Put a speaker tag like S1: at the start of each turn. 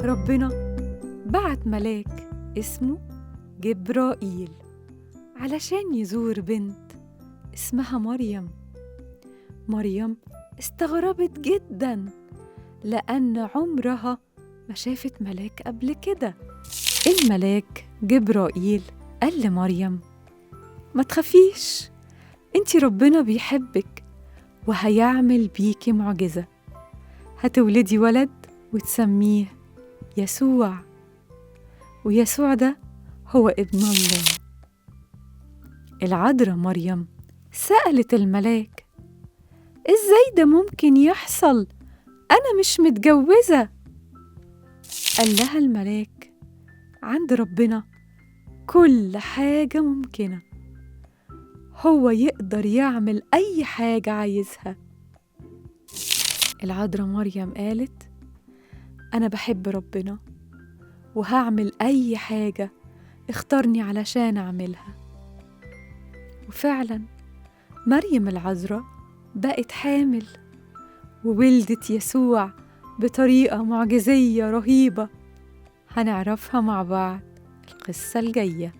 S1: ربنا بعت ملاك اسمه جبرائيل علشان يزور بنت اسمها مريم. مريم استغربت جدا لأن عمرها ما شافت ملاك قبل كده. الملاك جبرائيل قال لمريم: ما تخافيش، انتي ربنا بيحبك وهيعمل بيكي معجزة، هتولدي ولد وتسميه يسوع، ويسوع ده هو ابن الله. العذراء مريم سألت الملاك: إزاي ده ممكن يحصل؟ أنا مش متجوزة. قال لها الملاك: عند ربنا كل حاجة ممكنة، هو يقدر يعمل أي حاجة عايزها. العذراء مريم قالت: أنا بحب ربنا وهعمل أي حاجة اختارني علشان أعملها. وفعلا مريم العذراء بقت حامل وولدت يسوع بطريقة معجزية رهيبة هنعرفها مع بعض القصة الجاية.